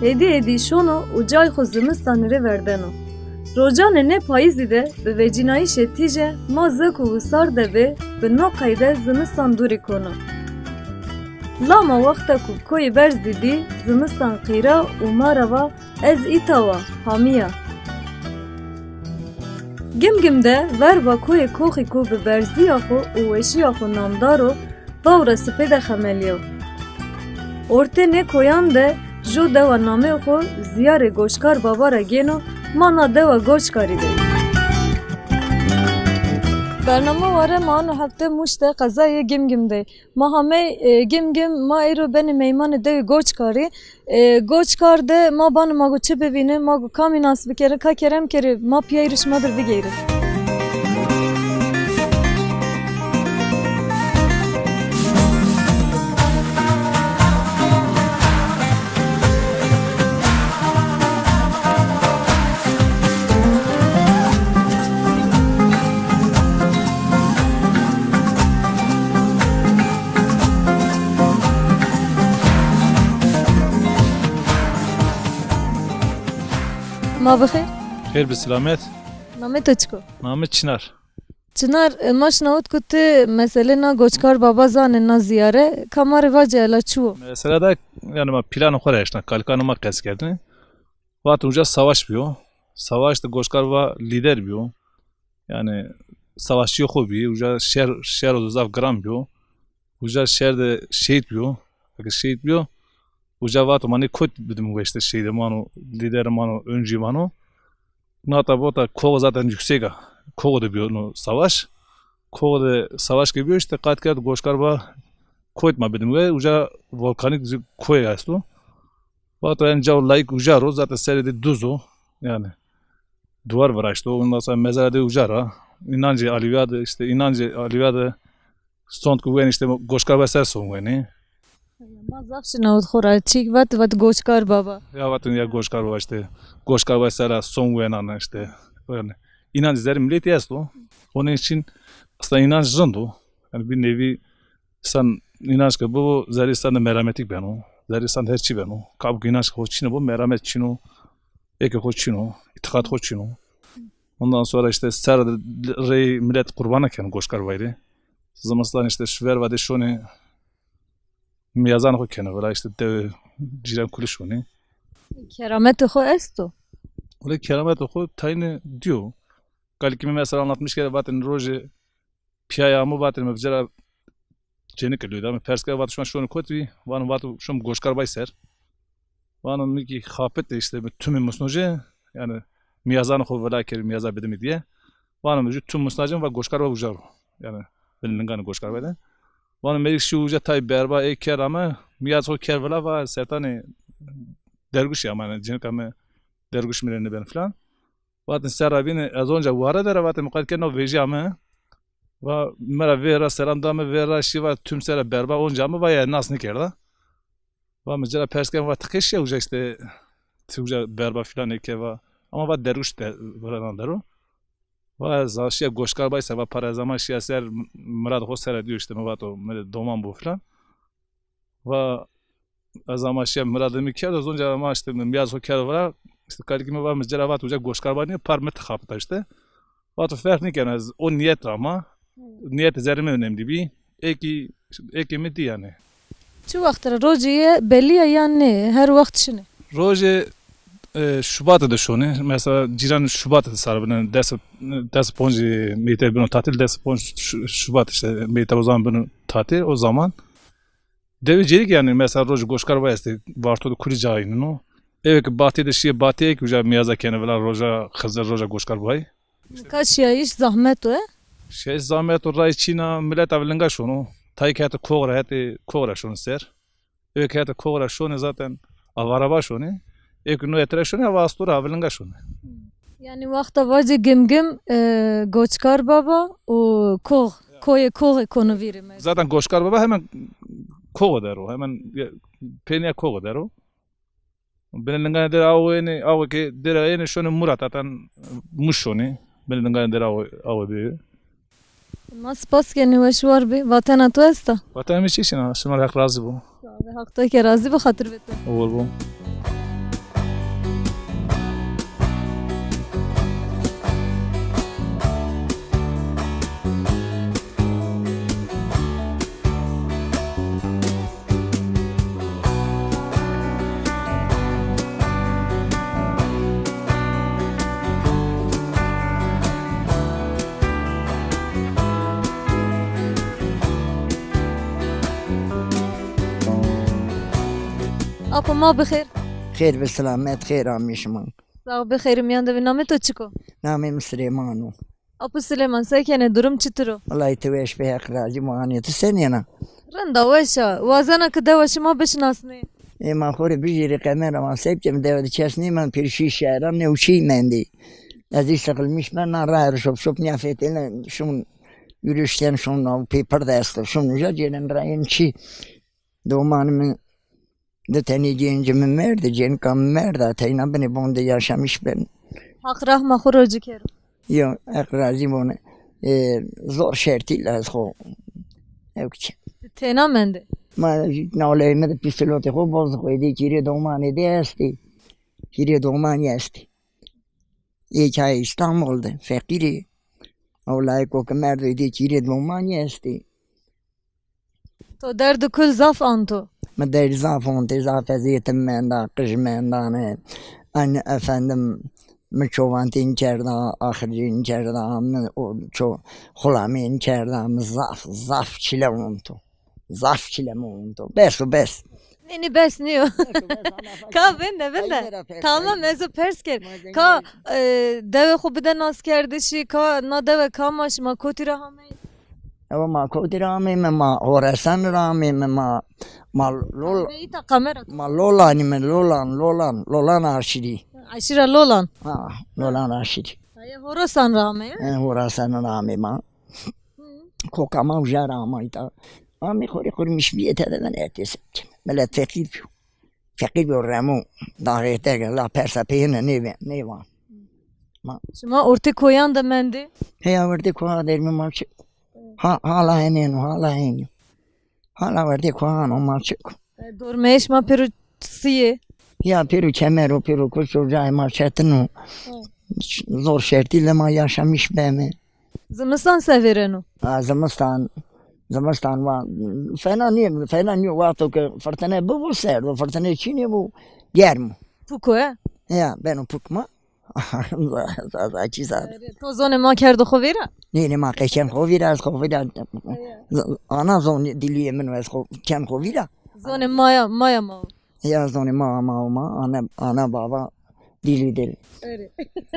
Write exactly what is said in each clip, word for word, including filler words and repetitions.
hêdî hêdî şono û cayê xwe zimistanê rê verdeno. Rojanê nê payîzî de bi vecînayîşê tîje ma zek û wisar de bê bi no qeyde zimistan dûrî kono. Lama wexta ku koyê berzî dî zimistan qîra û ma re va, ez îta wa, hamiya. Gimgim de verba koyê Koxî ku bi berziya xwe û weşiya xwe namdar o, Vawre sipê de xemeliyo. Ortê nê koyan de jo dewa namê xwe Ziyarê Goşkar Baba re gêno, ma na dewa Goşkarî de. Bernama ware ma ano hefte Mûş de qezayê Gimgim de. Ma hamey, e, Gimgim, ma êro benê meymanê dewê Goçkarî. E, Goçkar de ma bano ma go çi bibînin, ma go kamî nas bikerin, ka kerem kerê ma piyayî rişma dir bigeyrin. Ma bixêr. Xêr bi silamet. Namê to çik o? Namê Çinar. Çinar, e, ma şinawit ku tu meselê na Goçkar Baba zanê na ziyare, ka ma rê vacê ela çi wo? Mesela da, yani ma planê xwe re eşna, kalkanê ma qestkerdinê. Vatin uca savaş biyo. Savaş de Goçkar Baba lîder biyo. Yani savaşçiyê xwe bî, uca şer, şer û zaf giran biyo. Uca şer de şehîd biyo. Eke şehîd biyo, uca vato manê kot bidim we işte şehîdê mano, lîderê mano, öncü mano. Nata bota koxê zaten yüksek a. Koxê de biyo no savaş. Koxê de savaş ke biyo işte qat kerd Goçkar Baba kot ma bidim we. Uca volkanik koyê esto. Vato en caw layik uca ro zaten serê de duz o. Yani duvar viraşto. Ondan sonra mezara de uca ra. İnancê Alîviya de, işte inancê Alîviya de sond ku wen işte Goçkar Baba ser son wenê. Ma zaf şinawit xwe ra çîk vat, vat Goçkar Baba. Ya vatin ya Goçkar Baba işte. Goçkar Baba ser son wenan işte. Yani inanç zerê milletî esto. Onun için aslında inanç rind o. Yani bir nevi sen inanç ke bu zerê sen de merhametlik beno. Zerê sen de her çi beno. Kabuk inanç ke xo çin o, bu merhamet çin o. Eke xo çin o, îtîqat xo çin o. Ondan sonra işte ser rê millet qurban eken Goçkar Babayî. Zimistan işte şiver vade şonê miyazan xo kene, vela işte dev cîran kulî şonê. Kerametê xo esto? Wele kerametê xo tayîne diyo. Kalkî me mesela anlatmış kere vatin rojê piyaya amo vatin me vıcara cenike lüda me pers kere vat şuna şonê kot vi, vano vat şum Goçkar Bay ser. Vano mi ki xapet işte mi tümü musnoje, yani miyazan xo vela keri miyaza bedimi diye. Vano mi ju tüm musnacın va Goçkar Bay ucar. Yani bin lingan Goçkar Bay de. Vano mi şu uca tay berba e ker ama miyaz xo ker vela va sertani derguş ya, yani cenike me derguş mi ben filan. Vatin serra bîne ez onca ware dere vatin miqayet kena vêjiya me. Va me ra vê ra selam da me, vê ra şî va tüm sere berba onca me va ya nas nikerda. Va me cera pers ken va ti qê şiya uca işte ti uca berba filan eke va. Ama va derwiş de viranan dero. Va ez şiya Goşkar Bay ser va para zaman şiya ser mirad xo sere diyor işte me vato me doman bu filan. Va ez ama şiya miradê mi kerdo, zonca ama işte mi miyaz xo kerdo vira, işte kalikî mi va mi cera vat uca Goşkar Bay niye par mi tixapita işte. Vato ferq nikene ez o niyet ama, niyet zerê mi önemli bi. Eki, eki mi di yani. Çi wext re rojê ye belî ye yan ne? Her wext şine? Rojê, e, Şubatê de şonê. Mesela cîran Şubatê de sar bine. Des, des ponc meyte bino tatil, des ponc Şu-, Şubat işte meyte o zaman bino tatil o zaman. Dewi cêrik yani mesela roj Goşkar Bay este, Varto de kuri cayinin o. Eve ki Batı de şiye Batı ek uca miyaza kene vela roja Xizir roja Goşkar Bay. Ka şiyayîş zahmet o, e? Şiyayîş zahmet o, ray çîna, millet ev linga şono. Tay ke hete koğra, hete koğra şono ser. Eve ke hete koğra şone zaten avara ba şone. Eve ki no etre şone, ava astora, ev linga şone. Yani wexta vacê Gimgim, e, Goçkar Baba û Kox, koyê Koxê kono vîrê me. Zaten Goçkar Baba hemen Koxê dero, hemen pêniya Koxê dero. Binê linganê dera awe ênê, awe ke dera ênê şonê Murat, zaten Muş şonê. Binê linganê dera awe, awe bê. Ma spas kenê, weş war bê. Vatena to esta? Vatena mi çi şina, şima Heq razî bo. Sağ ol, Heq to ke razî bo, xatir be to. Ol bo. Apo ma bi xêr. Xêr bi selamet, xêr amî şima. Sağ ol, bi xêr miyan de bi. Namê to çiko? Namê min Silêman o. Apo Silêman, sekene, durum çitur o? Wellahî tu weş be, Heq razî bo, anê tu senê na? Rinda weş a. Wazena ki dewa şima bişinasnê. Ê ma xo rê bijêrê, qemera ma sebke min dewa di kes nêman, pêrşî şehran ne û çî mendî. Ez î sıkılmış ben na rayr şop şop niyafetine şun yürüyüşten şun o pêpir de esto şun uca cêrin rayên çî. Domanê min di tenî cêncê min merde, cênka min merda, teyna binê bon de yaşamış ben. Haq rahma xwe rocî kero. Yo, Heq razî bon. E, zor şertî le ez xo. Ew kiçe. Têna mende. Ma naleyê min de pîsilotê xwe boz xwe dê kîrê domanê de estê. Kîrê domanî estê. Ê çayê İstanbul de, feqîrê. Ew layeko ki merdo dê kîrê domanî estê. To derd û kul zaf anto. Min derd zaf ontê, zaf ezêtim menda, qij mendane. En efendim, min çovantên kerda, axircên kerda, min o ço xulamên kerda, min zaf, zaf çile onto. Zaf çile min onto. Bes û bes. Nê, nê, bes nîyo. Ka bin de, bin de. Tamam, ez o pers kir. Ka, e, dewe xwe bide naskerdişî, ka na dewe ka ma şima kotî re hamey? Ewa ma kotî re amê me, ma Horasan re amê me, ma, ma Lol-, Beyta kamera. Ma Lolanî me, Lolan, Lolan, Lolan Aşirî. Aşira Lolan. Ha, Lolan Aşirî. Aye Horasan re amê? E, Horasan re amê ma. Koka ma uca re amayta. Amê xorê xorê mişbiyê te de ben ertê sebke. Millet feqîr bîyo. Feqîr bîyo remo. Daxê te la persa peyine nêve, nêvan. Ma. Şima ortê koyan de mendê? Heya ortê koya dermi ma çi. Ha, hala henên, hala henyo. Hala ortê koyan o ma çi. E, dormeyê şima pêro siyê? Ya pêro kemer o, pêro kuş o, cayê ma çetin o. Hı. Zor şertî le ma yaşamış be me. Zimistan sevêreno? Ha, zimistan, zimistan wa, fena niye, fena niye, wexto ke fırtına bu, bu serd, o fırtına çînê bu, germ. Puko e? Ya, beno puk ma. Zaza çi zan. To zonê ma kerdo xo vîra? Nê, nê, ma qeşen xo vîra, ez xo vîra. Ana zon diliyê min ez xo, ken xo vîra. Zonê maya, maya ma. Ya zonê ma, ma, ma, ana, ana baba, dili dil. Öyle.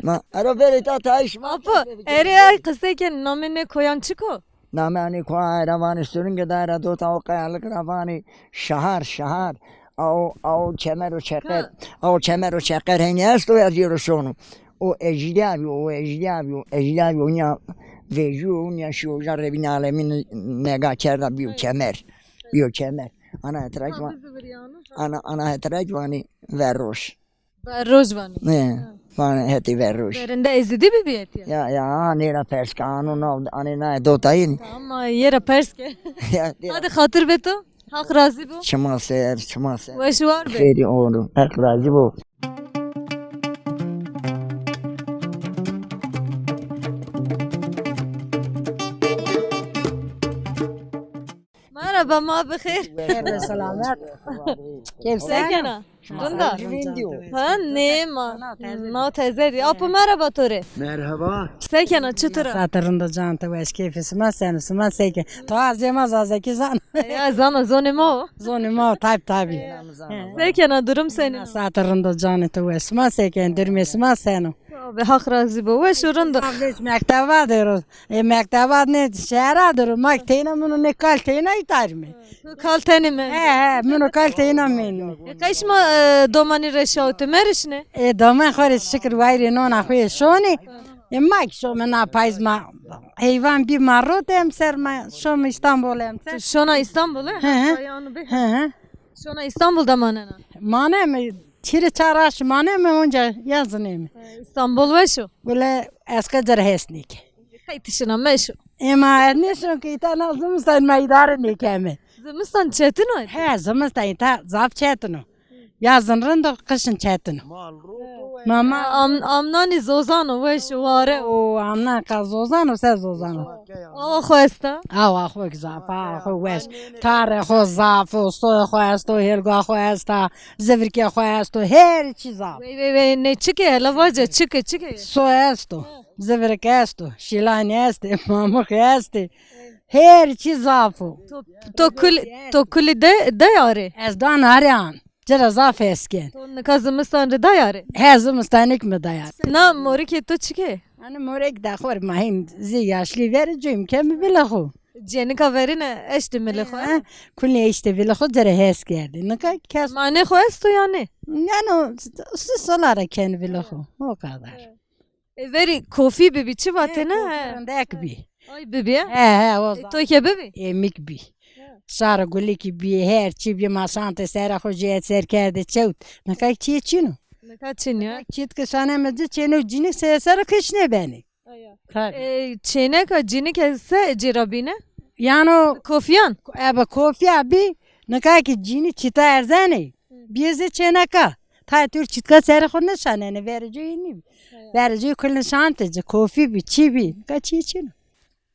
Ma, ero beri ta ta iş ma. Apo, ere ay qiseyken namê ne koyan çiko? Namê anê koya era vanê sürünge daira dota o kayalık ra vanê şahar, şahar. Ao, ao kemer o çeper, ao kemer o çeper heni esto ya zero şonu. O ejdiya bi, o ejdiya bi, o ejdiya bi, o niya veju, o niya şi o ja Rebin alemin nega kerda bi o kemer. Bi o kemer. Ana hetrek van. Ana, ana hetrek vani verroş. Verroj vanê. Ne, ha. Vanê hetê verroj. Berinde Êzidî bibî hetiye? Ya, ya, anê ra pers ke, ano nav, anê na dotayîn. Ama yê ra pers ke. Ya, ya. Hadi xatir be to. Haq razî bo. Çima ser, çima ser. Weş war be. Xêrî oğlu. Haq razî bo. Merhaba, ma bi xêr. Xêr ve selamet. Keyf sen? Sekena. Rinda. Ha, ne ma. Na teze di. Apo merhaba tore. Merhaba. Sekena, çitur e? Saete rinda can te weş, keyfê sima sen, sima seke. To azê ma zazekî zan. Ya, zana zonê ma o. Zonê ma o, tabi, tabi. Sekena, durum senin? Saete rinda canê te weş, sima seke, durmê sima sen o. Abi, Haq razî bo. Weş û rind. Mekteba dero. E, mekteba ne şehra dero. Mak teyna mino ne kal teyna îtarî me. Kal tenê me. He, he, mino kal teyna meno. E, qey şima, e, domanî reşa û tu merişne? E, doman xo rê şikir wayirê nona xo yê şonê. E, mak şo me na payz ma heyvan bî ma rote em ser ma şo me İstanbul em ser. Şona İstanbul e? He, he. He, he. Şona İstanbul da manena? Mane me, çire çar aş mane me onca yazine me. He, İstanbul weş o? Wele ez qecer hes nêke. Qey tişina meşo. Ema ez nêşon ke îta na zimistan me îdare nêkeme. Zimistan çetin o? He, zimistan îta zaf çetin o. Yazın rind o, qişin çetin o. Mama. Am-, amnanî zozan o, weş o, ware o. O, amnan ka zozan o, se zozan o. Awa xo esta? Awa xo zaf, awa xo weş. Tarê xo zaf o, soyê xo esto, hêlga xo esta, zivirkê xo esto, her çî zaf. Wey, wey, wey, ne çike, hela vace, çike, çike? So esto. Zivirke esto, şîlanî estê, mamixê estê. Her çî zaf o. To, to kul, to kulî de, de yarê? Ez dan arê an. Dira zaf hes ken. To nika zimistan re dayare? He, zimistanik mi dayar. Na morikê to çike? Ani morek da xor ma hin zî yaşlî ver cim ke mi bila xo. Cenika verine eşti mili xo. He, kulî eşti bila xo dira hes kerdi. Nika kes. Mane xo esto yani? Yani o, si solara ken bila xo. O kadar. E, verî kofî bibî, çi vatêne? He, kofî rindek bî. Ay bibî, he? He, he, o zaman. E, toyke bibî? Emik bî. He. Şara gulikî bî, her çî bî, ma şantê sera xwe jê ser kerdê çewt. Nika çî çîno. Nika çîn ya. Çît ki şane mi di çêno cînik se sera keş nebenî. Aya. Tabii. E, çêneka cînike se cêra bîne? Yano. Kofiyan? Ebe kofiya bî, nika ki cînî çîta erzenê. Biyê zê çêneka. Tayê tu çîtka serê xwe nişanene, vericî nî. He. Vericî kul nişante ci, kofî bî, çî bî. Ka çî çîn.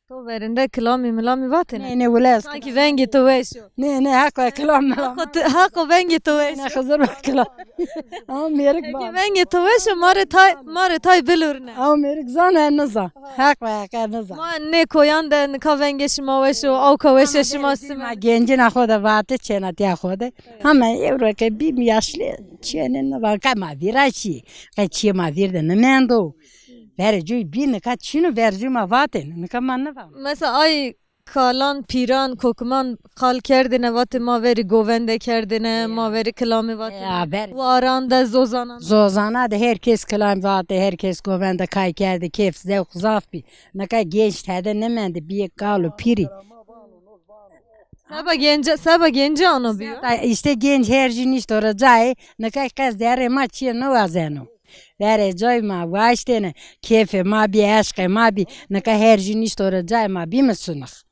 To verinde kilamî milamî vatêne? Nê, nê, wile ez. Sanki vengê to weş o. Nê, nê, heko kilam milam. Heko tu, heko vengê to weş o. Nê, Xizir bak kilam. Ama mêrik ba. Vengê to weş o, ma rê tay, ma rê tay bilurne. Ama mêrik zan e niza. Heko heko niza. Ma nê koyan de nika vengê şima weş o, awka weşe şima sime. Ma gencina xwe de vate, çênatiya xwe de. Hema ewro ke bîm yaşlî, çênê nivan, qe ma vîra çî, qe çîyê ma vîr de nimendo. Verê cûyî bî nika çîno, verê cûyî ma vatên, nika ma nivan. Mesela ay kalan, pîran, kokiman qal kerdine, vatê ma verî govende kerdine, ma verî kilamê vatine. Ya, ver. Waran de, zozanan de. Zozana de her kes kilam vate, her kes govende kay kerde, kêf zewq zaf bî. Nika genç tede nimende, bîyê kal û pîrî. Seba gence, seba gence ano biyo. Seba, işte genç her jî nişto re cayê, nika qe zerrê ma çîyê niwazeno. Verê cayê ma waştêne, kêfê ma bî, eşqê ma bî, nika her jî nişto re cayê ma bîme sunix.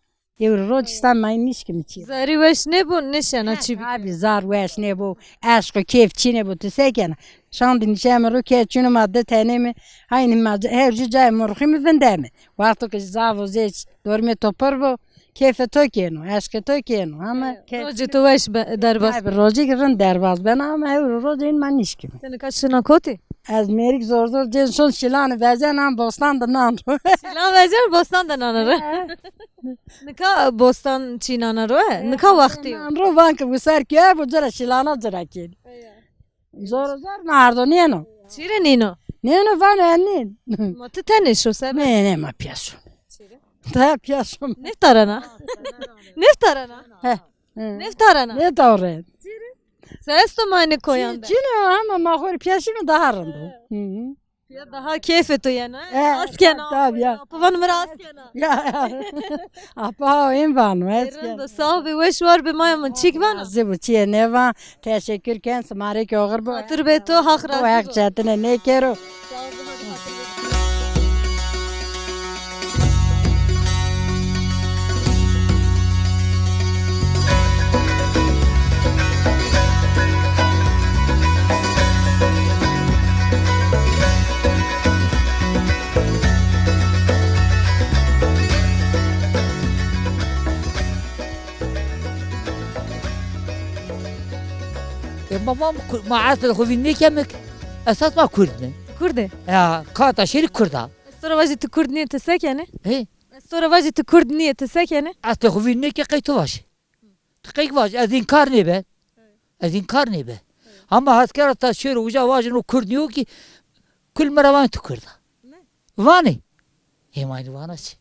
Ewro roj îşte ma nişkîme çî. Zerî weş nebû, nişena çî bî. Tabî zar weş nebû, eşq û kêf çî nebû, tu se kena. Şandî nişeme ro ke çûne ma di tenê me, haynî ma her jî cayê murxî mi vindeme. Wexto ke zavo zê dormê to pir bo, kêfê to kêno, eşqê to kêno. Ama ke- Rojê to weş be, derbas. Tabi, rojê ki rind derbas bena, ama ewro rojê ma nişkîme. Te nika şina kotî? Ez mêrik zor zor cên şon şilanê vezen, am bostan de nan ro. Şilan vezen, bostan de nan ro. He. Nika bostan çînana ro e? Nika wextî yo. Nan ro van ki wisar ki e, bu cira şilana cira kên. Zor zor nardo nêno. Çîre nîno? Nêno van e nîn. Ma tu tenê şo sebe? Nê, nê, ma piya şo. Çîre? Ta piya şo. Neftarana? Neftarana? He. Hı. Neftarana? Ne tawre? Se esto ma ne koyan de? Çî ne ama ma xor piya şîme daha rind o. Hı hı. Ya daha keyfê tu yena. E, askena. Tabii ya. Apavan mira askena. Ya, ya. Apa en vano, eske. Rind o, sağ be, weş war be, maya min çîk vana. Razî bu çîye ne va. Teşekkür ken, simarek oxir bu. Xatir be to, haq razî bo. Haq çetine ne kero. Sağ ol, hadi xatir be. E, ma, ma, ma eslê xwe vî nêkemek, esas ma Kurd ne. Kurd e? Ya, kata şerî Kurd a. Ez to re vajî tu Kurd nîyê, tu se kenê? He? Ez to re vajî tu Kurd nîyê, tu se kenê? Eslê xwe vî nêke qey tu vajî. Tu qey vajî, ez înkar nêbe. Ez înkar nêbe. Hema heskera ta şêro uca vajin o Kurd nîyo ki kul mera van tu Kurd a. Ne? Vanê. Hêmayî vana çi?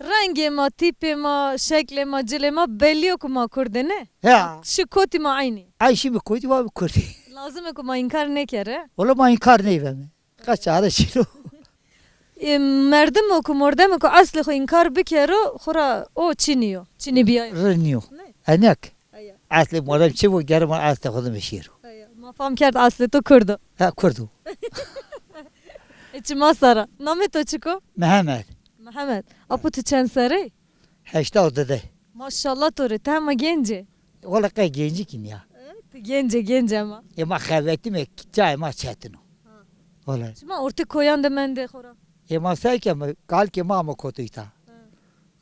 Rengê ma, tîpê ma, şeklê ma, cilê ma belî yo ku ma Kurd e, ne? Ya. Şi kotî ma eynî. Ay şî bi kotî va bi Kurd. Lazim e ku ma înkar nêkere. Wala ma înkar neyve me. Qe çare çîno. E, merdim o ku, mordem o ku eslê xwe înkar bikero, xura o çînî yo. Çînî bîyayo. Rin nîyo. Ne? Enek. Eslê madem çi bû, gere ma eslê xwe de meşêro. Eya, ma fam kerd eslê to Kurd o. Ha, Kurd o. E, çima sara? Namê to çik o? Mihemed. Mihemed. Apo tu çend serre yî? Heşta û du de. Maşallah to rê, tu hema genc ê. Wala qey gencî kî niya. E, tu genc ê, genc ema. Ê ma xevetî me, çayê ma çetin o. Ha. Wala. Çima ortê koyan de mendê xora? Ê ma seke me, kalkê ma ma kotî ta. Ha.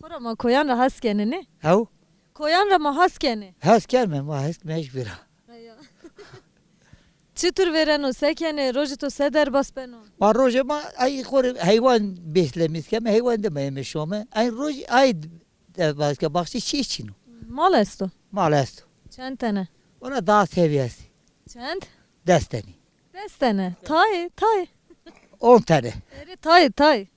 Xora ma koyan re hes kenê, ne? Hew? Koyan re ma hes kenê. Hes kerme, ma hes meş vira. Eya. Çitur vêreno, se kenê, rojê to se derbas beno? Ma rojê ma, ay xor heywan beslemîz keme, heywan de me yeme şome. Ay roj, ay derbas ke, baxçe çi çîno. Mal esto? Mal esto. Çend tene? Ona daha seviyesi. Çend? Des tenî. Des tene. Tayê, tayê. On tene. Erê tayê, tayê.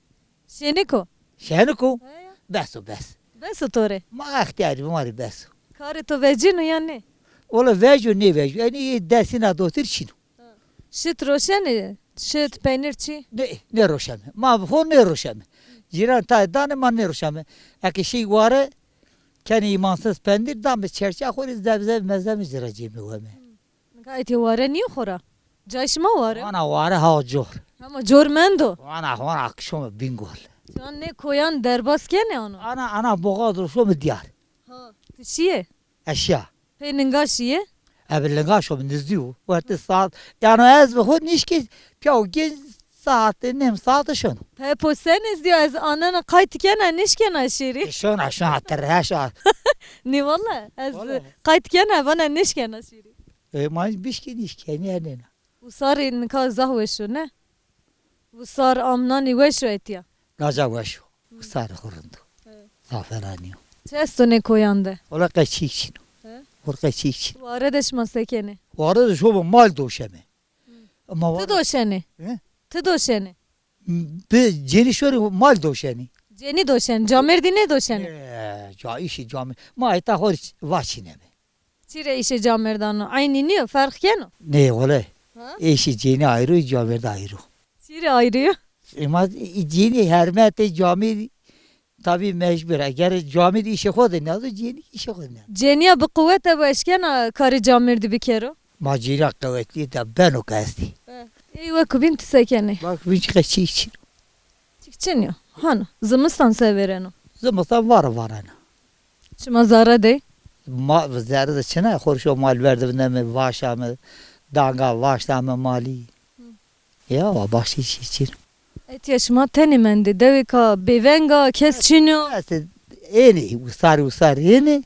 Şêniko. Şêniko? He ya. Bes o bes. Bes o to rê? Ma extiyarî bi ma rê bes o. Karê to vecîno yan nê? Ola veco nê veco. Enî desîna dotir çîno. Şit roşenê, şit, peynir çi? Ne, ne roşeme. Ma bi xo ne roşeme. Cîran tayê dane ma ne roşeme. Eke şey ware, kenê îmansız pendir, dame çerçe xo rê zevzev mezem cira cême weme. Nika êtî ware nîyo xora. Cayê şima ware? Ana ware ha cor. Hema cor mendo. Ana, ana akşam Bingol. Can ne koyan derbas kene ano. Ana, ana boğaz roşo mi diyar. Ha, tu şiye? Eşya. Pê linga şiye? Ev linga şo bi nizdî û. Wertê saet. Yani ez bi xwe nişkî piya û genç saetê, nêm saetê şon. Pepo se nizdî ez anena qayt kena nişkena şîrî. E, şona, şona, tirhe şona. Nî valla ez Valla. Qayt kena vana nişkena şîrî. E, ma bişkî nişkeni enena. Û sarê nika zah weş o ne? Û sar amnanî weş o etiya. Naca weş o. Sar xurund o. Evet. Zaferanî o. Çi esto ne koyan de? Ola qeçîk çin o. He? Or qeçîk çin. Ware de şima sekene? Ware de şobo mal doşeme. Ama Ti ware doşene? He? Ti doşene? Bi cênî şorî mal doşenî. Cênî doşen, camêrdî ne doşene? Ee, ca işi camêr. Ma eta xor vaçineme. Çî re îşê camêrdan o? Eynî nîyo, ferq keno? Nê wele. Ha? Êşî cênî ayrı, camêrda ayrı. Çî re ayrı yo? Ema cênî hermetê camêrî tabi mecbur. Eger camêrî îşê xo de nado, cênî îşê xo de nado. Cêniya bi quwet e, bu eşkena karê camêrdî bikero? Ma cêniya qewetlî de beno ke estî. Eh, ey wekî bîn ti sekenê? Bak, bîn çi qeçîk çin. Çik çin yo. Hano. Zimistan se vêreno? Zimistan vara varena. Şima zare de? Ma zere de çine, xorşo mal verdi ne mi, vaşa mi, danga vaşta mi malî. Hı. Ya, wa başî çi çin. Etiya şima tenê mendê, dewêka bêvenga, kes çin yo? Ênî, wisar wisar ênî.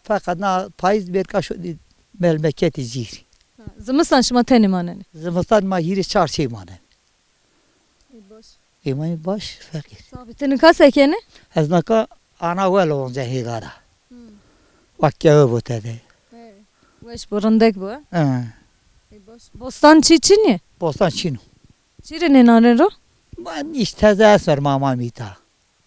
Feqet na payîz berka şo melmeketî cîr. Ha, zimistan şima tenê manenê? Zimistan ma hîrê çar çê manenê. Ê baş. Ê ma baş, feqîr. Sax bî, ti nika sekenê? Ez nika ana wel onca hêgara. Hmm. Wek kewe bo te de. He. Weş bo, rindek bo, he? He. Ê baş. Bostan çi çinî? Bostan çin o. Çi re nênanê ro? Ma nîş teze esmer mama mîta.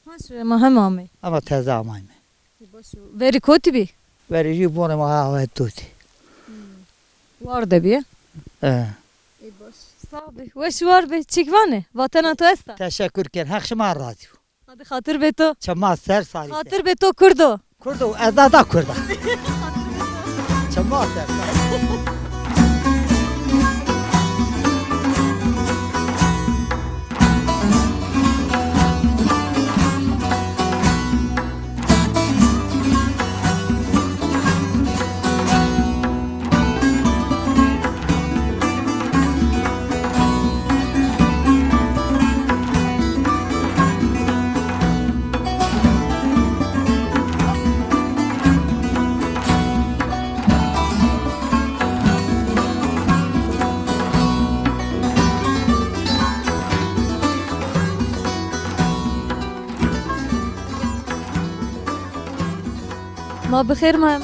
Haş re ma hem amê. Ama teze amayme. Ê baş o. Verî kotî bî? Verî jî bonê ma ha dotî. Hmm. War de bî, he? He. Ê baş. Sax bî. Weş war bî. Çik vanê? Vatena to esta? Teşekkür ken. Heq şima razî bo. Hadi xatir bê to. Çima ser sarî te. Xatir bê to Kurdo. Kurdo, ez da da Kurda. Çima ser sarî. Ma bi xêr ma.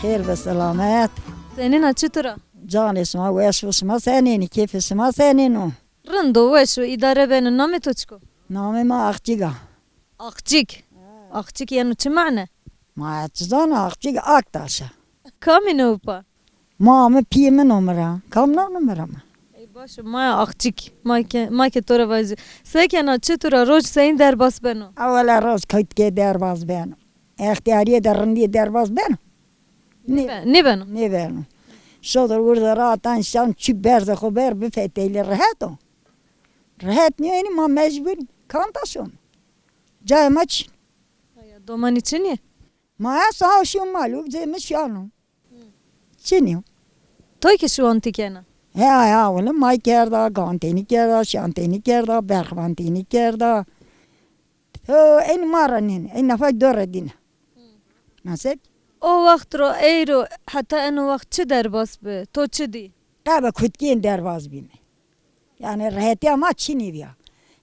Xêr ve selamet. Senîn a, çitur a? Canê şima weş û şima senîn, kêfê şima senîn o? Rind o, weş o, îdare beno. Namê to çik o? Namê ma Aqcîg a. Aqcîg? Aqcîg yeno çi mane? Ma ez çi zana, Aqcîg Aktaş e. Kamî ne upa? Ma min pî min o mira. Kam nano mira ma? Ey baş o, maya Aqcîg. Ma ke, ma ke to re vajî. Sekena çitur a, roj seyîn derbas beno? Ewela roj kewtke derbas beno. Extiyariyê de rindiyê derbas beno? Nê-, nêbe-, nêbeno. Nêbeno. Şodir wirde ratan şan çi berze xo ber bifeteylê rehet o. Rehet nîyo, enî ma mecbur kanta şon. Cayê ma çin. Haya, domanî çin ye? Ma ez ha şiyo malû, cê mi şiyano. Çinî yo. Toy ki şiwantî kena? He, he, wele may kerda, gantênî kerda, şantênî kerda, berxmantênî kerda. Ho, ên ma re nîn, ên nefek do re dîn. Nasip? O wext ro, ey ro, heta eno wext çi derbas bi? To çi dî? Qebe kutkên derbas bîne. Yani rehetiya ma çinî viya.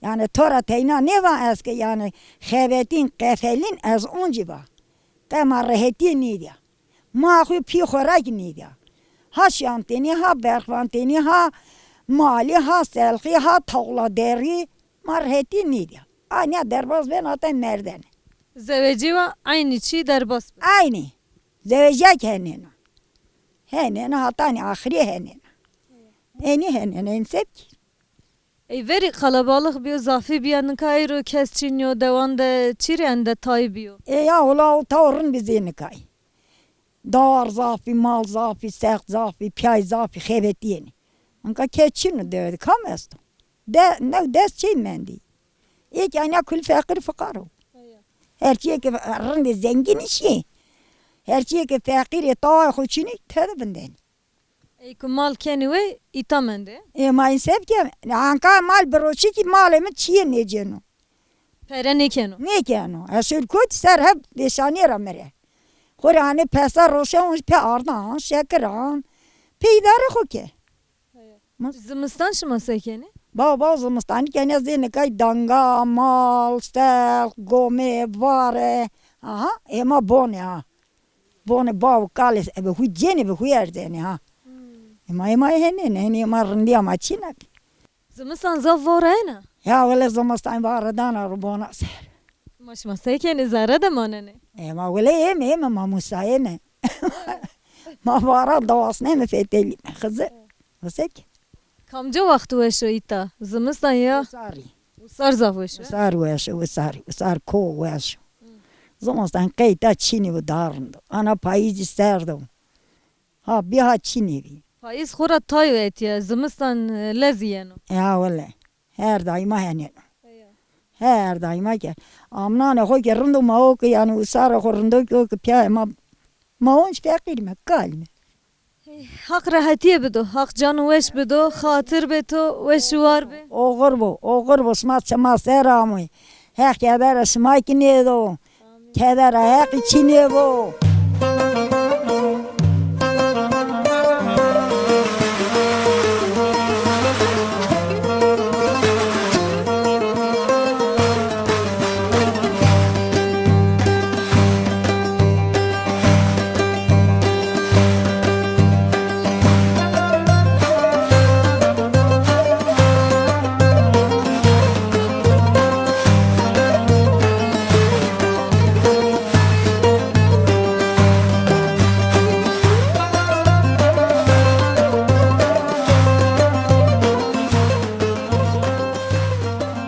Yani to ra teyna nêva ez ke yani xebetîn, qefelîn ez oncî va. Qe ma rehetiyê nêdiya. Ma xwe pî xwe rek nêdiya. Ha şantenî, ha berxvantenî, ha malî, ha selxî, ha tawla derî. Ma rehetî nîdî. Aniya derbas bên hate merdene. Zewecî wa eynî çî derbas bi. Eynî. Zewecîyek henêna. Henêna hatanî axirî henêna. Enî henêna, en sevkî. Ey verî qelebalix bîyo, zafî bîya, nika îro kes çîn yo, dewan de çî rê ende tay bîyo? Ê ya wila o taw rind bi zê nikay. Dar zafî, mal zafî, sex zafî, piyay zafî, xebetiyêne. Anka kes çîn o dewe de, kam esto? De, new des çî mendî. Êk anya kul feqîr fiqar o. Her çiyê ki rindê zengîn şî. Her çiyê ki feqîrê tawayê xo çînî, tede vindên. Ey ku mal kenî wê, îta mende. Ê ma însev ke, anka mal bi roşî kî malê min çiyê nêcêno. Pere nêkeno. Nêkeno. Eşul kot ser hev vêşaniyê ra mire. Xo rê hanê pesa roşe hûn pê ardan, şekir an. Pê îdare xo ke. Heya. Ma- Zimistan şima se kenê? Ba, ba, zimistanî kenê zê nikay danga, mal, selx, gomê, vare. Aha, êma bonê ha. Bonê ba û kalê, ebe hû cênê, be hû erzenê ha. Hmm. Êma, êma henê ne, henê êma rindiya ma çînek. Zimistan zaf vare ne? Ya wele zimistan vare dana ro bona ser. Ma şima se kenê, zere de manenê? Êma wele ême, ême ma musayê ne. Ma vara dawasneme fetelî me, Xizir. Xizir. Kamca wext weş o îta? Zimistan ya? Wisarî. Wisar zaf weş o. Wisar weş o, wisar, wisar ko weş o. Zimistan qey ta çînî û daha rind o. Ana payîzî serd o. Ha, bî ha çînî bî. Payîz xo ra tay û etiye, zimistan, e, lezî yeno. Ya wele. Her daîma henê. Heya. Her daîma ke. Amnanê xo ke rind û ma o ke, yanî wisarê xo rindo ke o ke piya ma, ma onc feqîr me, kal me. Hey, Haq rehetiyê bido, Haq can weş bido, xatir be to, weş û war be. Oxir bo, oxir bo, sima çima ser amûy. Heq kedera sima ki nêdo. Kedera Heqî çînê bo.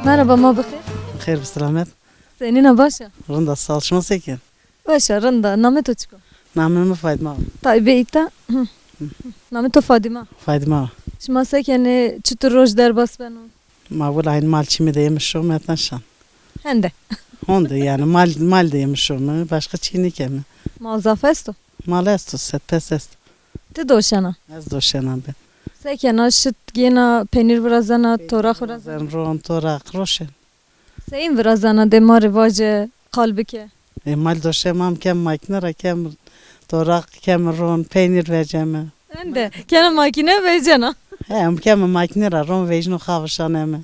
Merhaba, ma bixêr. Xêr bi selamet. Senîna, baş e? Rind a, sağ ol. Şima se kin? Baş e, rind a. Namê to çik o? Namê min Fadima. Taybê îta. Hı. Namê to Fadima. Fadima. Şima se kenê, çitur roj derbas beno? Ma wila hîn mal çîmê de yê min şo me tenşan. Hende. Honde yani mal, mal de yê min şo me, başka çî nêkeme. Mal zaf esto? Mal esto, set pes esto. Ti doşena? Ez doşena be. Se kena, şit gêna, penîr virazena, toraq virazena? Zen ron, toraq, roşen. Seyîn virazena dê ma rê vace, qal bike? E, mal doşe mam kem makine ra kem toraq, kem ron, peynîr veceme. Ende, kena makine vecena. He, em kem makine ra ron vejno xavişaneme.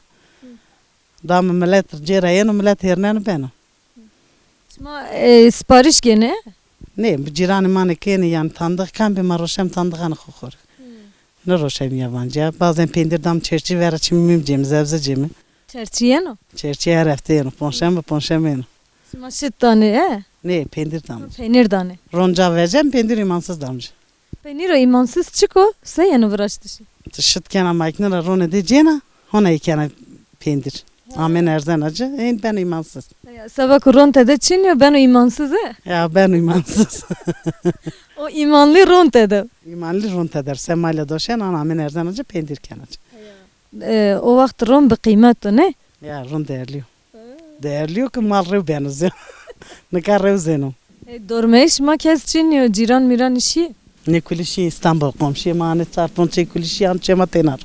Dame milet cêra yeno, milet hêrneno beno. Şima, e, sipariş gêne? Nê, bi cîranê ma ne kêne, yan tandiq kam be ma roşem tandiqanê xo xor. Ne roşem yabancı ya. Bazen peynir dam çerçi vera çimi mim cemi, zebze cemi. Çerçi yeno? Çerçi her hefte yeno. Ponşembe, ponşembe yeno. Şima şit danê, e? Nê, peynir dam. Peynir danê. Ronca vecem, peynir imansız damcı. Peyniro imansız çik o? Se yeno viraştişî? Ti şit kena makine ra ronê dê cêna, hona yê kena peynir. Amên erzena ci, hên beno imansız. Ya, seba ku ron tede çin yo, beno imansız e? Ya, beno imansız. O imanlî ron tede. Imanlî ron tede. Se male doşen, an amên erzena ci, peynir kena ci. E, o wext ron bi qîmet o, ne? Ya, ron değerli yo. Değerli yo ki mal rew beno zê. Nika rew zêno. E, dormeyê şima kes çin yo, cîran mîran işî? Ne kulî şî Îstanbul, komşiyê ma anê çar ponc çê kulî şî an çê ma têna.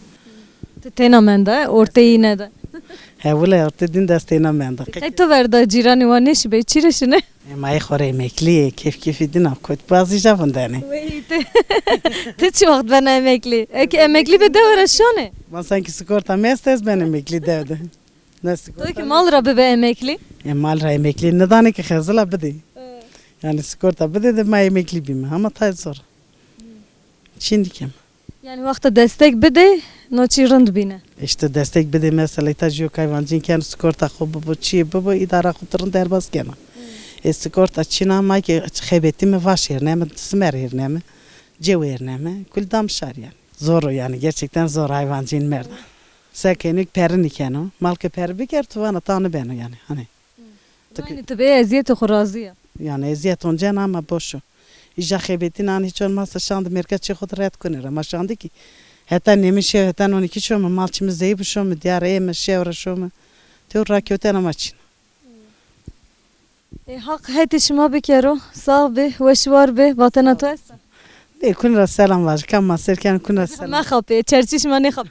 Ti têna menda, e? Ortê yî nede. He wile ortê din dest têna menda. Qey to verda cîranê wa nêşibê, çî rê şine? E, ma yê xo rê emeklî yê, kêf kêfî din a, kot bazî ja vindenê. Wey, ti, ti çi wext bena emeklî? Eke emeklî be dewe re şone. Ma sanki sigorta me est, ez ben emeklî dew de. Ne sigorta. To ki mal ra bibe emeklî? E, mal ra emeklî nidane ki xezila bidê. E. Yani sigorta bidê de ma emeklî bîme. Ama tay zor. Hmm. Çîn dikim. Yani wexta destek bide, no çî rind bîne. İşte destek bide mesela îta jî yo kayvancîn ken sigorta xwe bibo, çî bibo, îdara xwe tu rind derbas kena. Ê sigorta çîna ma ki xebetî mi vaş hêrne mi, simer hêrne mi, cê wêrne mi, kul dam şar yani. Zor o yani, gerçekten zor hayvancîn merda. Sekenî peri nikeno. Mal ke peri biker tu vana ta nibeno yani. Hani. Aynı tu bê eziyetê xwe razî ye. Yani eziyet onca ama boş o. Îja xebetîn an hiç olmazsa şand merkez çê xwe red kunê re. Ma şandî ki heta nêmin şev, heta on iki şo mu, mal çi mi zeyî bi şo mu, diyar ê mi şev re şo mu. Tê rakewtena ma çîn. Ê, Haq hetê şima bikero, sax be, weş war be, vatena tu esta? Lê kun ra selam vaj, kam ma ser ken kun ra selam. Me xapê, çerçî şima nêxapê.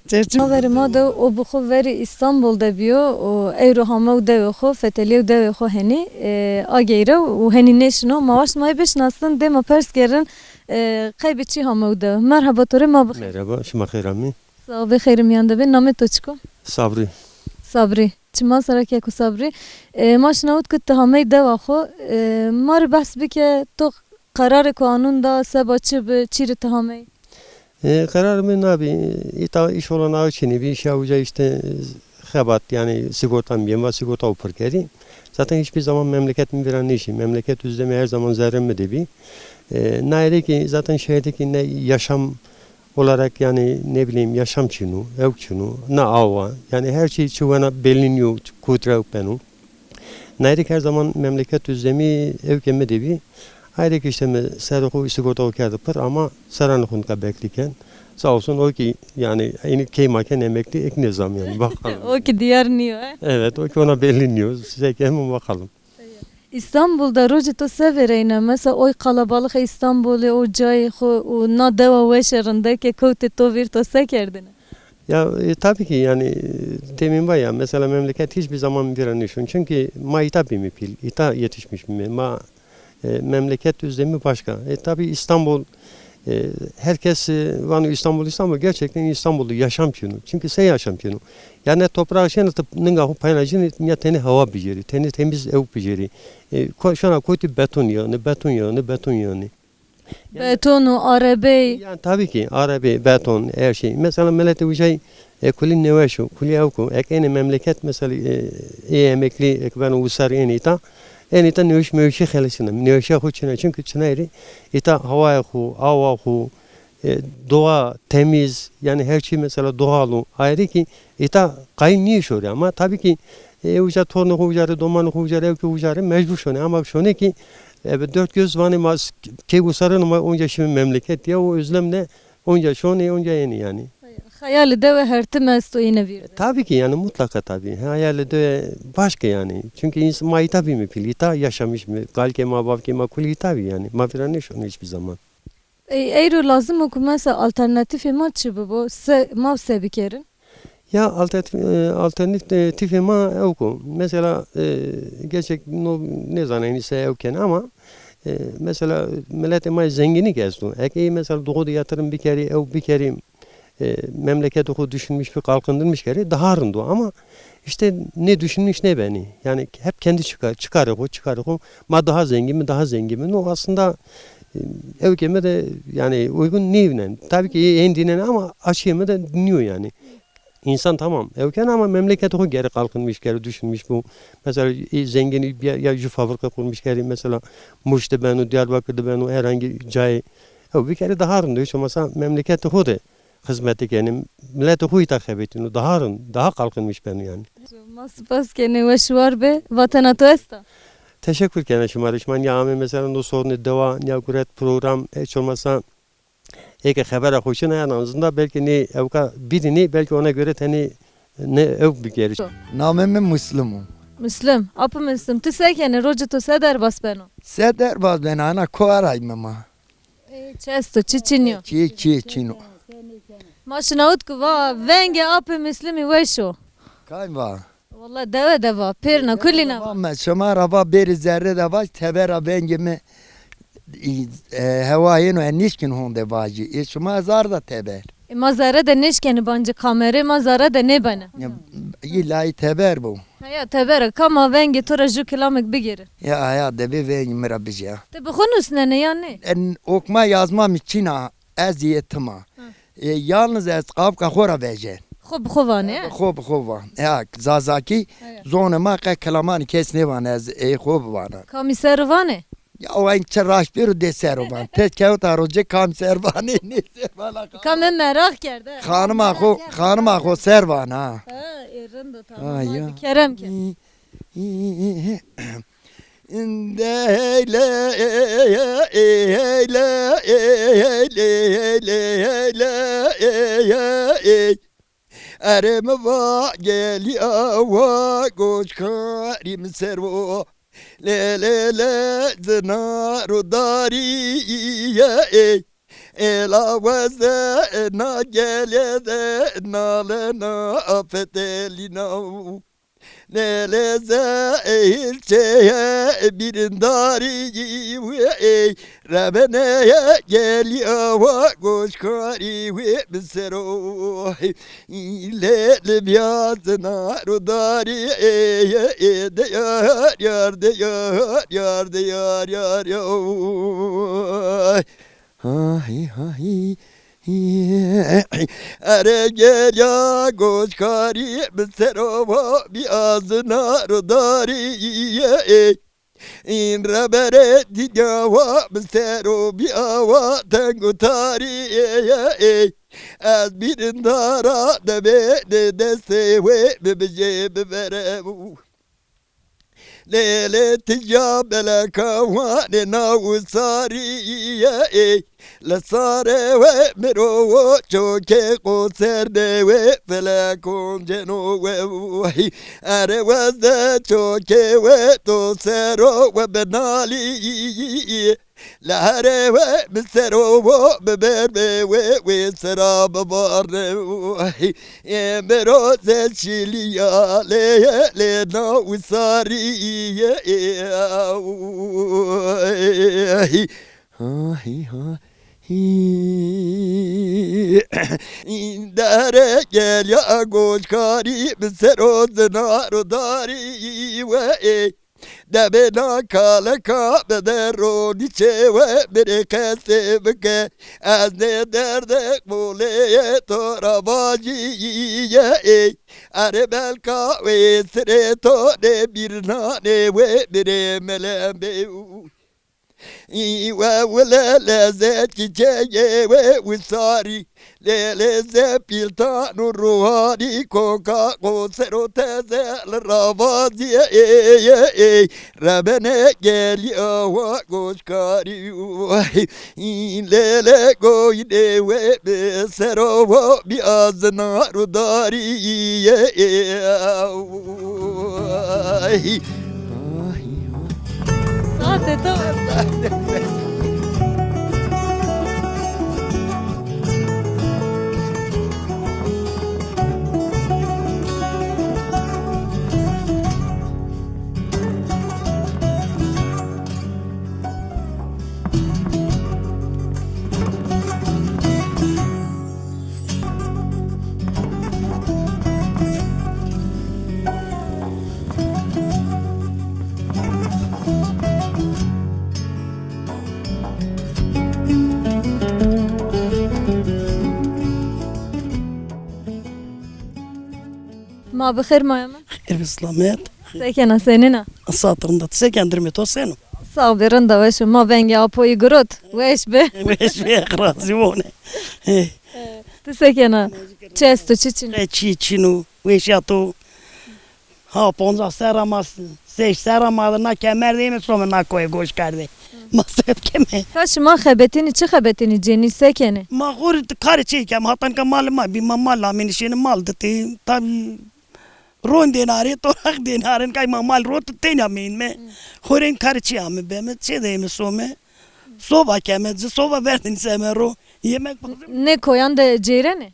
Çerçî. Ma verê ma de o bi xwe verî Îstanbul de biyo û eyro hame û dewê xwe, feteliyê û dewê xwe henî, e, ageyre û henî nêşino. Ma waşt ma yê bişinasin, dê ma pers kerin, e, qey bi çî hame û dew. Merhaba to rê ma bixêr. Merhaba, şima xêr amî. Sax be, xêrê miyan de be. Namê to çik o? Sabrî. Sabrî. Çima sera keko Sabrî. E, ma şinawit ku tu hamey dewa xwe. E, ma rê behs bike, to qerarê ku anûn da, seba çi bi, çî rê tu hamey? E, qerar min nabî, îta îş olanağı çinî bî, îşa uca işte xebat, yani sigorta mi bî, ma sigorta û pir kerî. Zaten hiçbir zaman memleket mi vira nêşî. Memleket üzdemi her zaman zerrê mi de bî. E, nayrê ki zaten şehirdeki ne yaşam olarak, yani ne bileyim, yaşam çinu, ew çinu, ne awa, yani her şey çi wena belli niyo, kut re beno. Nayrek her zaman memleket üzdemi ew ke mi de bî. Ayrek işte mi ser xwe sigorta û kerdi pir ama seran xwe nika bekliken. Sağ olsun o ki yani aynı keymaken emekli ek nizam yani bakalım. O ki diyar niyo, he? Evet, o ki ona belli niyo. Size gelin bakalım. Îstanbul de rojê to se vêreyne? Mesela oy qalabalixê Îstanbulê, o cayê xwe û na dewa weşe rindeke kewtê to vîr to se kerdine? Ya, e, tabii ki yani, e, demîn va ya, mesela memleket hiçbir zaman vira nêşon. Çünkü ma îta bîmî pîl, îta yetişmiş bîmî. Ma, e, memleket özlemi başka. E, tabii İstanbul, e, herkes, e, vano İstanbul, İstanbul. Gerçekten İstanbul'da yaşam çinu. Çünkü se yaşam çinu. Yani toprağı şena tu ninga xwe paylaşın, ya tenê hava bijêrî, tenê temiz ew bijêrî. E, ko-, şana kotî beton yağını, beton yağını, beton yağını. Yani beton û arebey. Yani tabii ki arebe, beton, her şey. Mesela millet ujay, e, kulî nêweş o, kulî ew ku, ek ênê memleket mesela, e, ê emekli, ek beno wisar ênê îta, ênê îta nêweş mewşî xelisine, nêweşiya xwe çine. Çünkü çinayri îta hawaya xwe, awa xwe, e, doğa temiz, yani her şey mesela doğal o. Ayrı ki îta qayîl nîye şorê ama tabii ki, e, uca tornê xwe uca rê, domanê xwe uca rê, ew ki uca rê mecbur şonê. Ama şonê ki, e, bi dört göz vanê ma s-, key û sarın ma onca şimdi memleket ya, o özlem de onca şonê, onca yeni yani. Xeyalê dewe her tim esto yine vîr. E, tabii ki yani mutlaka tabii. Hayalê dewe başka yani. Çünkü ins-, ma îta bîmî pîl, îta yaşamış mı? Galkê ma, bavkê ma kulî îta bî yani. Ma vira nêşonê hiçbir zaman. Ey, eyro lazim o ku mesela alternatîfê ma çi bibo? Se, ma se bikerin? Ya alternatif, e, alternatîfê ma ew ku mesela, e, gerçek no nêzanayî se ew ken ama, e, mesela miletê ma zengînî esto. Ek ê mesela doğu de yatırım bikerî, ew bikerî, e, memleketê xwe düşünmüş bir kalkındırmış kerî daha rind o ama işte ne düşünmüş ne beni. Yani hep kendi çıkar, çıkarı xwe, çıkarı xwe. Ma daha zengin mi, daha zengin mi? No aslında, e, ew ke me de yani uygun nîvnen. Tabii ki en dinen ama aşiyê me de dinliyor yani. İnsan tamam ew ken ama memleketê xwe geri kalkınmış, geri düşünmüş bu. Mesela, e, zengin ya, ya ju fabrika kurmuş geri mesela Muş de beno, Diyarbakır de beno, herhangi cayê. Ew bir kere daha rind o, hiç olmasa memleketê xwe de xizmetê kenê, miletê xwe îta xebetîno, daha rind, daha kalkınmış beno yani. Ma spas kenê, weş war be, vatena to esta? Teşekkür kenê şima rê. Şima niya amê mesela no sorunê dewa, niya guret program, hiç olmasa eke xebera xwe çin en azından belki ne ewka bidinî, belki ona göre tenê ne ew bigeriş. Namê min Muslim o. Muslim, apê Muslim, tu se kenê, rojê to se derbas beno? Se derbas beno, ana ko arayî me ma. Ê, çi esto, çi çinî yo? Çi, çi çin o? Ma şinawit ku va, vengê apê Muslimî weş o. Kay va? Walla dewe de va, pêrna, kulî ne va. Me şima ra va bêrî zerrê de va, tevera vengê me, e, hewa hêno, e, nişkin honde vajî. Ê şima zar da teber. E, ma zere de nêşkenî bancî kamerê, ma zere de nêbene. Ya, yî layî teber bû. Heya, teber e, ka ma vengê to re jû kilamek bigêre. Ya, ya, debê vengê min re bijî ya. Tu bi xwe nûsnenê ya nê? En, okuma yazma min çîna, ez yê tima. Hı. E, yalnız ez qabka xwe re veje. Xwe bi xwe vanê, e? Xwe bi xwe van. Ya, zazakî, heya, zonê ma qe kilamanî kes nêvan ez ê xwe bivana. Kamî ser vanê? Ya, o en çi raşt bêro dê ser o van. Te kewta roje kam ser vanê, nê ser vana. Ka me meraq kerde. Xanima xo, xanima xo ser vana. Ha, e, rind o, tamam. Ha, ya. Hadi kerem ke. Deyle, eyle, eyle, eyle, eyle, eyle, ey. Erê mi va geliya wa goşkarî min ser o. Lê, lê, lê, zinar û darî ye, ey. Êla we zena gelê de nalena fetelîna. Lê, lê, zehir çeye birîndarî wê, ey. Rebeneye geliya wa goşkarî wê bi ser o. Lê, lê, biya zinar û darî, ey, ey, ey, de yar, yar, de yar, yar, de yar, yar, yar. Hahi, hahi. Erê geriya goşkarî bi serova bi azina rudarî ye. În rebere dinya wa bi sero bi awa teng û tarî ye. Ez birindara debê de destê wê bibijê bibere. Lê, lê, tija beleka wan ê na wisarî ye, ê. Li sarê we mirovo çokê qosernê wê felekon ceno we. Erê weze çokê we to sero we binalî. Li herê we bi sero wo bi ber be we wê sera bibarne. Ê miro ze şîliya lê lê na wisarî ye. Hi, ha, hi. Dere gel ya goşkarî bi sero zinar û darî we. Debê na kaleka bi derronî çê we birê qesê bike. Ez nê derdek bolê to ra vacî ye ey. Erê belka wê sirê to nê bîrnanê wê birê melem bê. Î we wile lezet çiçeyê we wisarî. Lê, lê, zepîltan û ruhanî koka qosero teze li ravaziyê, ê, ê, ê. Rebene geliya wa goşkarî. Lê, lê, goyinê we bi sero wo bi azina rudarî, ê, ê. Saetê to. Ma bi xêr maya min. Xêr bi selamet. Sekena senina? Saat rinda. Seken durmê to seno? Sağ be, rinda weş. Ma vengê apoyî girot. Weş be. Weş be, razî bone. Tu sekena? Çi esto, çi çin? E, çi çin o? Weşiya to. Ha, ponza serra ma, seş serra ma na kemer de mi some na koyê goş kerdê. Ma sebkeme. Ka şima xebetînî, çi xebetînî, cenî sekene? Ma xor karê çi kem, hatan ka mal ma bî, ma mal amîn şêne mal de te. Tabi ron denare, torak denaren, kay ma mal rot tenya meyîn me. Xorên karê çi ame be me, çi de mi some. Soba keme, soba verdin semero. Yemek. Ne koyan de cêrene?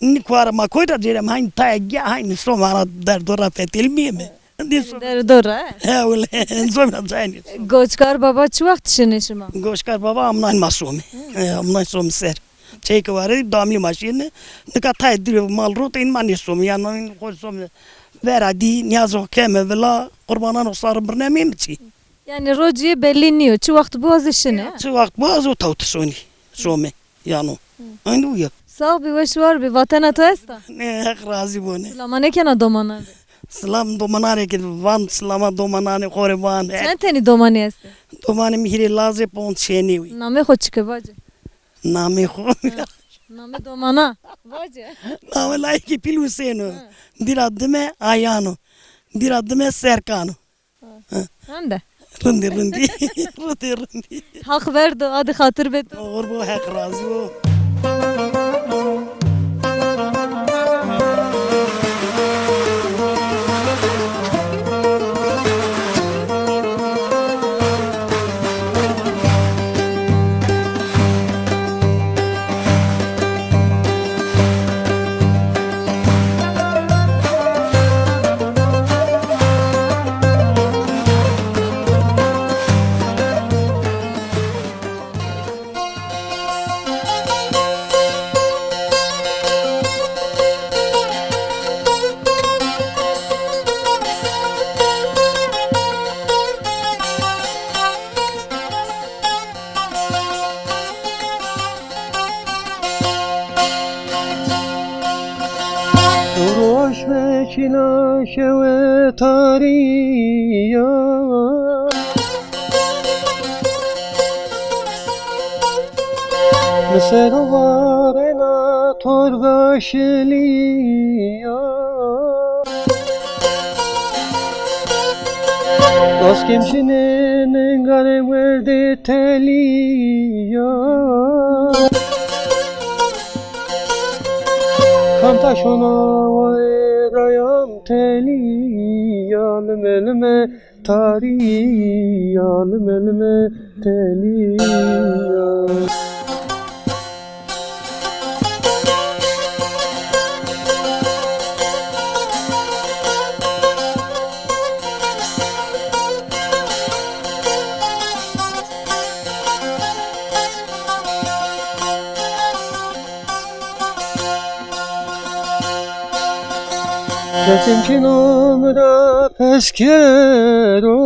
Ni kuara ma koyda cêrem hayn taya gya hayn soma ra derdo ra fetelmiyê me. Derdo ra, he? He, wele, en zomra cayni. Goçkar baba çi wext şinê şima? Goçkar baba amnan ma somê. He, amnan somê ser. Çeyke ware, damlî maşîne. Nika tayê dirê mal rotê, în ma nêsome. Yan în xwe some. Vera dî, niyazê xwe keme vila, qurbanan xwe sar birne mê mi çî. Yani rociyê bellî niyo. Çi wext biwazê şine. Çi wext biwazê û tewt sonî. Some. Yano. Aynı uya. Sağ bi, weş war bi. Vatena to esta? Ne, Heq razî bo ne. Silama nekena domanan re. Silam domananê ke van, silama domananê xorê van. Çend tenî domanî este? Domanê mihirê lazê pon şênî wî. Namê xo çike vace? Namê xo. Ha. Namê domana. Vace. Namê layikê pîl Husêno. Ha. Dîra dime Ayano. Dîra dime Serkano. Ha. Ha. Hande. Rindî, rindî. Rindî, rindî. Haq verdo, adi xatir beto. Oxir bo, Heq razî bo. Roj vekîna şewe tarî ya. Li ser warêna torba şilî ya. Baskêm jinê ningarê werdê telî ya. Kam taşona wayê rayam telî ya, lime lime tarî ya, lime lime telî ya. Kesim çîno min ra peskero.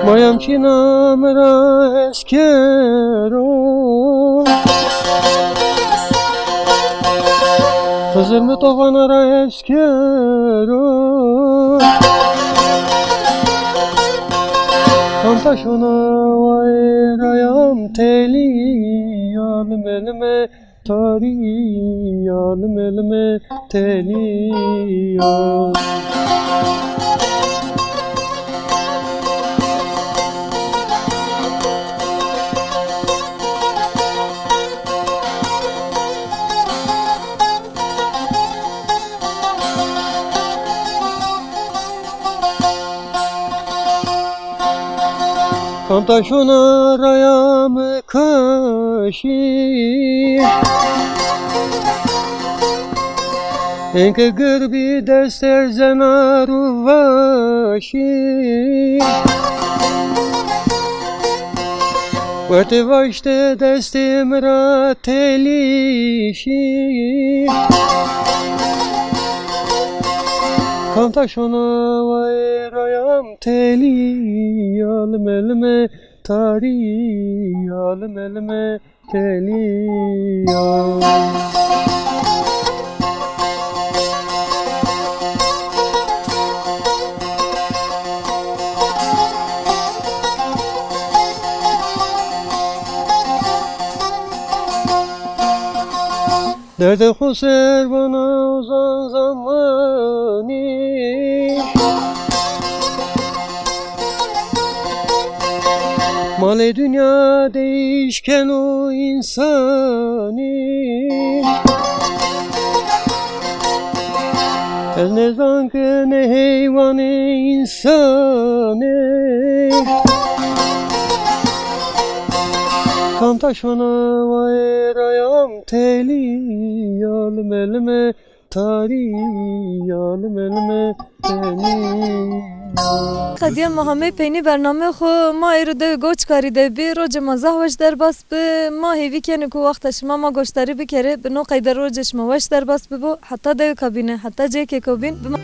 Mayam çîna min ra eskero. Xizir min tovana ra eskero. Kam taşona wayê rayam telî ya, lime lime tarî ya, lime lime telî ya. Kam taşona raya min kaşî. Enke gir bî dest ser zenar û vaşî. Wertê vaşte destê min ra telîşî. Kam taşona wayê rayam telî ya, lime lime tarî ya, lime lime telî ya. Derdê xwe ser vana zan zamanî. Malê dinya değişken o insanî. Ez nêzan ki ne heywanê, însan e. Kam taşona wayê rayam telî ya, lime lime tarî ya, lime lime telî. Qediya ma hemê peynî bername xwe, ma êro dewê Goçkarî de bî, rojê ma zeh weş derbas bi, ma hêvî kenê ku wexta şima ma goşdarî bikerê, bi no qeyde rojê şima weş derbas bibo, heta dewê kabîne, heta cêkê ko bîn, bi ma